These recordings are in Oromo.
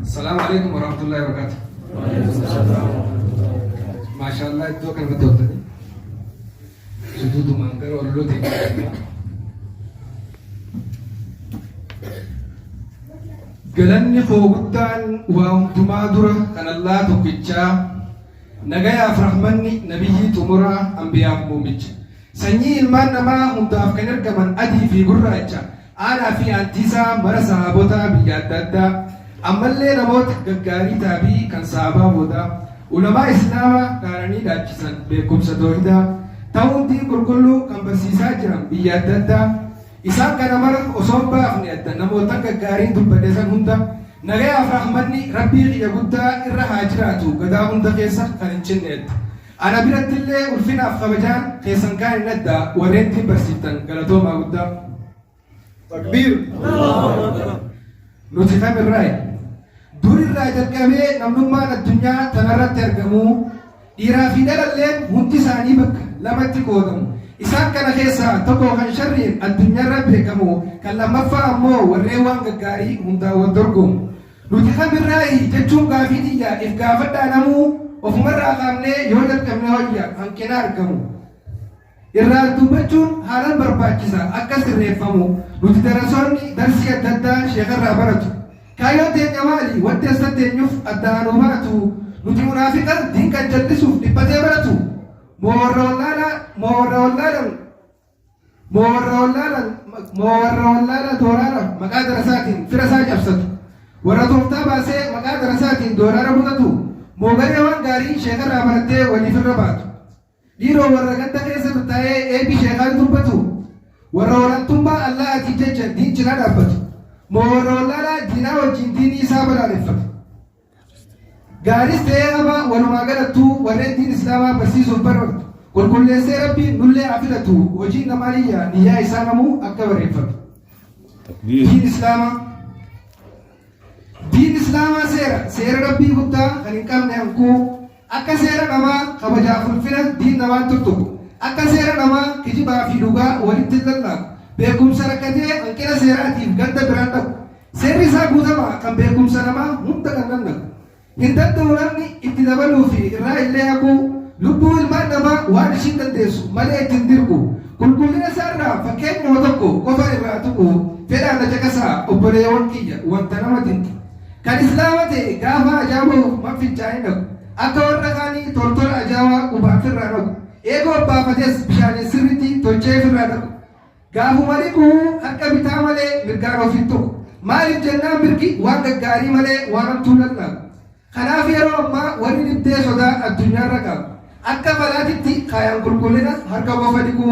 Salaamu alaikum warahmatullahi wabarakatuh. Maashaallah, iddoo kanatti toltanii suduudumaan gara olloo deemaa. Galanni koo guddaan waa hundumaa dura kan Allaa tokkichaa, nagayaaf rahmanni nabiyyii xumuraa, anbiyaaf muummicha. Sanyii ilmaan namaa hundaaf kan ergaman, adii fi gurraacha, aanaa fi aantiisaa mara, sahaabota biyya adda addaa, ammallee namoota gaggaarii taabii kan sahabaa boodaa, ulamaa islaamaa dhaananii dhaachisan beekumsa toohidaa ta'uun diin qulqulluu kan barsiisaa jiran biyya adda addaa. Isaan kana mara osoo hin baafne adda, namoota gaggaariin dubbadhe san hunda nagayaaf rahmanni rabbii kiyya guddaa irra haa jiraatu, gadaa hunda keessa kan hin cinne adda. Ana birattillee ulfinaaf kabajaan keessan kaan hin adda, warreen diin barsiiftan galatoomaa guddaa. Takbiir. Nuti kamirraayi? Durirraa jalqabee namnummaan addunyaa tanarratti argamu, dhiiraa fi dhalalleen hundi isaanii bakka lamatti qoodamu. Isaan kana keessaa tokko kan sharriin addunyaarra beekamu, kan lammaffaa ammoo warreen waan gaggaarii hundaan wal dorgomu. Nuti kamirraayi jechuun gaafii tiyya, if gaafadhaa namuu. Ofumarraa kaafnee yoo jalqabne wayya hanqina argamu. Irraa dubbachuun haalaan barbaachisa akka sirreeffamu. Nuti darasoonni darsii adda addaa sheekarraa baratu. Kaayyoon teenya maali? Wanti as teenyuuf adda nuu baatu. Nuti munaafiqa diin kan jallisuuf dhiphatee baratu? Moo warra wallaalaa moo warra wallaalan moo warra wallaalan moo warra wallaalaa dooraara maqaa darasaatiin fira isaa cabsatu? Warra tooftaa baasee maqaa darasaatiin dooraara butatu? Moo garee waan gaarii sheekarraa barattee waliif irra baatu? Dhiiroo, warra ganda keessa tattaa'ee eebi sheekaan dubbatu? Warra olaantummaa Allaahatiif jecha diin cinaa dhaabbatu? Moo warra wallaalaa diinaa wajjin diinii isaa balaaleffatu? Gaaris ta'ee hamaa, walumaa galattuu warreen diin islaamaa barsiisuuf barbaadu qulqulleessee rabbiin nullee haa filatu. Hojiin namaa niyyaa, niyyaa isaa namuu akka barreeffatu. Diin islaamaa, diin islaamaa seera, seera rabbii guddaa kan hin qabne hanquu. Akka seera namaa kabajaaf ulfina diin namaan tuttuqu. Akka seera namaa kijibaa fi dhugaa walitti hin lallaaqu. Beekumsa rakkatee hanqina seeraatiif ganda biraan dhaqu. Seerri isaa guutamaa kan beekumsa namaa hunda kan nannaqu. Hin danda'u namni itti dabaluu fi irraa illee haquu. Lubbuu ilmaan namaa waan ishiin dandeessu malee ittiin dirqu. Qulqullina isaarraa fakkeenyuma tokko qofa irraa tuqu fedhaan. Na caqasaa, obboleewwan kiyya, wanta nama dinqu. Kan islaama ta'e gaafa ajaa'uuf man fincaanii dhaqu. Akka warra kaanii tortora ajaa'aa qubaan firraa dhaqu. Eegoo abbaafates bishaaniin sirriitti tolchee firraa dhaqu. Gaafuma dhiqu harka bitaa malee mirgaan of hin tuqu. Maaliif jennaan mirgi waan gaggaarii malee waan hamtuu lallaabu. Kanaaf yeroo ammaa warri dhibdee sodaa addunyaarra qabu. Akka falaatitti kaayaan qulqullina harka qofa dhiquu.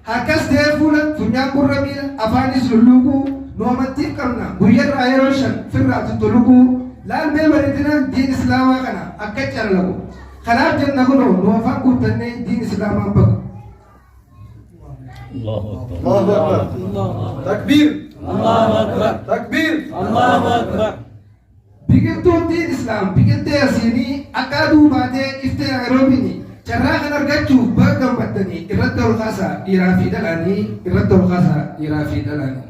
Harkas ta'ee fuula, funyaan, gurra, miila, afaanis lulluuquu. Nu amantiif qabna guyyarraa yeroo 5 firraa tuttuluquu. Laalmee bareedina diin islaamaa kana akka calallaqu. Kanaaf jenna kunoo nu afaan guuttannee diin islaamaan baqu. Allahu Akbar. Allahu Akbar. Takbiir. Allahu Akbar. Takbiir. Allahu Akbar. Biqiltuun diin islaam biqiltee asiinii akka aduu baatee iftee Naayiroobiini. Carraa kan argachuuf baga gammaddanii, irratti ol kaasaa dhiiraa fi dhalaanii, irratti ol kaasaa dhiiraa fi dhalaanii.